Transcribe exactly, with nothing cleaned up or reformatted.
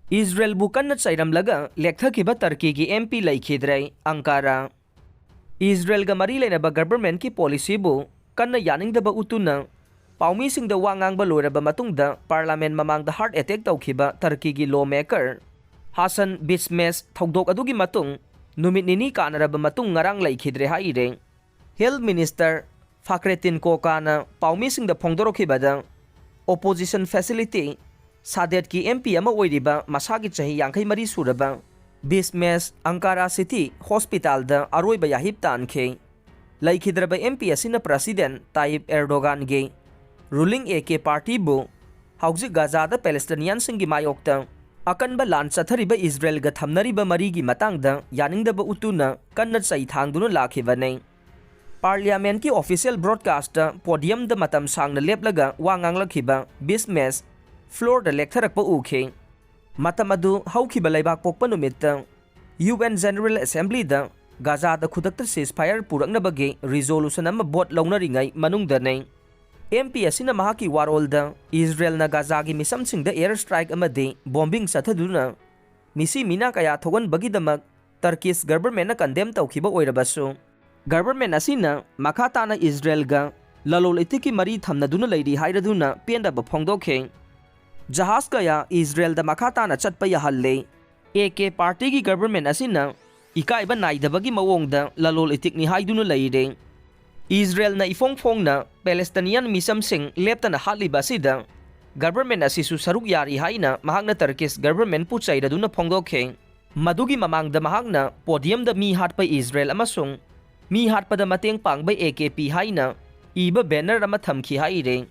ꯏꯖꯔꯦꯜꯕꯨ ꯀꯟꯅ ꯆꯩꯔꯝꯂꯒ ꯂꯦꯛꯊꯈꯤꯕ ꯇꯔꯀꯤꯒꯤ M P ꯂꯩꯈꯤꯗ꯭ꯔꯦ꯫ ꯑꯪꯀꯥꯔꯥ꯫ ꯏꯖꯔꯦꯜꯒ ꯃꯔꯤ ꯂꯩꯅꯕ ꯒꯕꯔꯃꯦꯟꯠꯀꯤ ꯄꯣꯂꯤꯁꯤꯕꯨ ꯀꯟꯅ ꯌꯥꯅꯤꯡꯗꯕ ꯎꯠꯇꯨꯅ ꯄꯥꯎꯃꯤꯁꯤꯡꯗ ꯋꯥ ꯉꯥꯡꯕ ꯂꯣꯏꯔꯕ ꯃꯇꯨꯡꯗ ꯄꯥꯔꯂꯥꯃꯦꯟꯠ ꯃꯃꯥꯡꯗ ꯍꯥꯔꯠ ꯑꯦꯇꯦꯛ ꯇꯧꯈꯤꯕ ꯇꯔꯀꯤꯒꯤ ꯂꯣ ꯃꯦꯀꯔ ꯍꯥꯁꯟ ꯕꯤꯁꯃꯦꯁ ꯊꯧꯗꯣꯛ ꯑꯗꯨꯒꯤ ꯃꯇꯨꯡ ꯅꯨꯃꯤꯠ ꯅꯤꯅꯤ ꯀꯥꯟꯅꯔꯕ ꯃꯇꯨꯡ ꯉꯔꯥꯡ ꯂꯩꯈꯤꯗ꯭ꯔꯦ ꯍꯥꯏꯔꯦ꯫ ꯍꯦꯜꯊ ꯃꯤꯅꯤꯁꯇꯔ ꯐꯥꯀ꯭ꯔꯦꯇꯤꯟ ꯀꯣꯀꯥꯅ ꯄꯥꯎꯃꯤꯁꯤꯡꯗ ꯐꯣꯡꯗꯣꯔꯛꯈꯤꯕꯗ, ꯑꯣꯄꯣꯖꯤꯁꯟ ꯐꯦꯁꯤꯂꯤꯇꯤ ꯁꯥꯗꯦꯠꯀꯤ ꯑꯦꯝ ꯄꯤ ꯑꯃ ꯑꯣꯏꯔꯤꯕ ꯃꯁꯥꯒꯤ ꯆꯍꯤ ꯌꯥꯡꯈꯩ ꯃꯔꯤ ꯁꯨꯔꯕ ꯕꯤꯁꯃꯦꯁ ꯑꯪꯀꯥꯔꯥ ꯁꯤꯇꯤ ꯍꯣꯁꯄꯤꯇꯥꯜꯗ ꯑꯔꯣꯏꯕ ꯌꯥꯍꯤꯞ ꯇꯥꯟꯈꯤ꯫ ꯂꯩꯈꯤꯗ꯭ꯔꯕ ꯑꯦꯝ ꯄꯤ ꯑꯁꯤꯅ ꯄ꯭ꯔꯁꯤꯗꯦꯟꯠ ꯇꯥꯌꯤꯞ ꯑꯦꯔꯗꯣꯒꯥꯟꯒꯤ ꯔꯨꯂꯤꯡ ꯑꯦ ꯀꯦ ꯄꯥꯔꯇꯤꯕꯨ ꯍꯧꯖꯤꯛ ꯒꯥꯖꯥꯗ ꯄꯦꯂꯦꯁꯇꯤꯅꯤꯌꯥꯟꯁꯤꯡꯒꯤ ꯃꯥꯌꯣꯛꯇ ꯑꯀꯟꯕ ꯂꯥꯟ ꯆꯠꯊꯔꯤꯕ ꯏꯖꯔꯦꯜꯒ ꯊꯝꯅꯔꯤꯕ ꯃꯔꯤꯒꯤ ꯃꯇꯥꯡꯗ ꯌꯥꯅꯤꯡꯗꯕ ꯎꯠꯇꯨꯅ ꯀꯟꯅ ꯆꯩ ꯊꯥꯡꯗꯨꯅ ꯂꯥꯛꯈꯤꯕꯅꯤ꯫ ꯄꯥꯔꯂꯤꯌꯥꯃꯦꯟꯠꯀꯤ ꯑꯣꯐꯤꯁꯤꯌꯦꯜ ꯕ꯭ꯔꯣꯗꯀꯥꯁꯇ ꯄꯣꯗꯤꯌꯝꯗ ꯃꯇꯝ ꯁꯥꯡꯅ ꯂꯦꯞꯂꯒ ꯋꯥ ꯉꯥꯡꯂꯛꯈꯤꯕ ꯕꯤꯁꯃꯦꯁ ꯐ꯭ꯂꯣꯔꯗ ꯂꯦꯛꯊꯔꯛꯄ ꯎꯈꯤ꯫ ꯃꯇꯝ ꯑꯗꯨ ꯍꯧꯈꯤꯕ ꯂꯩꯕꯥꯛ ꯄꯣꯛꯄ ꯅꯨꯃꯤꯠꯇ ꯌꯨ ꯑꯦꯟ ꯖꯦꯅꯔꯦꯜ ꯑꯦꯁꯦꯝꯕ꯭ꯂꯤꯗ ꯒꯥꯖꯥꯗ ꯈꯨꯗꯛꯇ ꯁꯤꯖꯐꯥꯌꯔ ꯄꯨꯔꯛꯅꯕꯒꯤ ꯔꯤꯖꯣꯂꯨꯁꯟ ꯑꯃ ꯚꯣꯠ ꯂꯧꯅꯔꯤꯉꯩ ꯃꯅꯨꯡꯗꯅꯤ꯫ ꯑꯦꯝ ꯄꯤ ꯑꯁꯤꯅ ꯃꯍꯥꯛꯀꯤ ꯋꯥꯔꯣꯜꯗ ꯏꯖꯔꯦꯜꯅ ꯒꯥꯖꯥꯒꯤ ꯃꯤꯁꯝꯁꯤꯡꯗ ꯑꯦꯌꯔ ꯁ꯭ꯇ꯭ꯔꯥꯏꯛ ꯑꯃꯗꯤ ꯕꯣꯝꯕꯤꯡ ꯆꯠꯊꯗꯨꯅ ꯃꯤꯁꯤ ꯃꯤꯅꯥ ꯀꯌꯥ ꯊꯣꯛꯍꯟꯕꯒꯤꯗꯃꯛ ꯇꯔꯀꯤꯁ ꯒꯕꯔꯃꯦꯟꯠꯅ ꯀꯟꯗꯦꯝ ꯇꯧꯈꯤꯕ ꯑꯣꯏꯔꯕꯁꯨ, ꯒꯕꯔꯃꯦꯟꯠ ꯑꯁꯤꯅ ꯃꯈꯥ ꯇꯥꯅ ꯏꯖꯔꯦꯜꯒ ꯂꯂꯣꯟ ꯏꯇꯤꯛꯀꯤ ꯃꯔꯤ ꯊꯝꯅꯗꯨꯅ ꯂꯩꯔꯤ ꯍꯥꯏꯔꯗꯨꯅ ꯄꯦꯟꯗꯕ ꯐꯣꯡꯗꯣꯛꯈꯤ꯫ ꯖꯍꯥꯖ ꯀꯌꯥ ꯏꯖꯔꯦꯜꯗ ꯃꯈꯥ ꯇꯥꯅ ꯆꯠꯄ ꯌꯥꯍꯜꯂꯦ꯫ ꯑꯦ ꯀꯦ ꯄꯥꯔꯇꯤꯒꯤ ꯒꯕꯔꯃꯦꯟꯠ ꯑꯁꯤꯅ ꯏꯀꯥꯏꯕ ꯅꯥꯏꯗꯕꯒꯤ ꯃꯑꯣꯡꯗ ꯂꯂꯣꯟ ꯏꯇꯤꯛꯅꯤ ꯍꯥꯏꯗꯨꯅ ꯂꯩꯔꯦ꯫ ꯏꯖꯔꯦꯜꯅ ꯏꯐꯣꯡ ꯐꯣꯡꯅ ꯄꯦꯂꯦꯁꯇꯤꯅꯤꯌꯥꯟ ꯃꯤꯁꯝꯁꯤꯡ ꯂꯦꯞꯇꯅ ꯍꯥꯠꯂꯤꯕ ꯑꯁꯤꯗ ꯒꯕꯔꯃꯦꯟꯠ ꯑꯁꯤꯁꯨ ꯁꯔꯨꯛ ꯌꯥꯔꯤ ꯍꯥꯏꯅ ꯃꯍꯥꯛꯅ ꯇꯔꯀꯤꯁ ꯒꯕꯔꯃꯦꯟꯠꯄꯨ ꯆꯩꯔꯗꯨꯅ ꯐꯣꯡꯗꯣꯛꯈꯤ꯫ ꯃꯗꯨꯒꯤ ꯃꯃꯥꯡꯗ ꯃꯍꯥꯛꯅ ꯄꯣꯗꯤꯌꯝꯗ ꯃꯤ ꯍꯥꯠꯄ ꯏꯖꯔꯦꯜ ꯑꯃꯁꯨꯡ ꯃꯤ ꯍꯥꯠꯄꯗ ꯃꯇꯦꯡ ꯄꯥꯡꯕ ꯑꯦ ꯀꯦ ꯄꯤ ꯍꯥꯏꯅ ꯏꯕ ꯕꯦꯅꯔ ꯑꯃ ꯊꯝꯈꯤ ꯍꯥꯏꯔꯦ꯫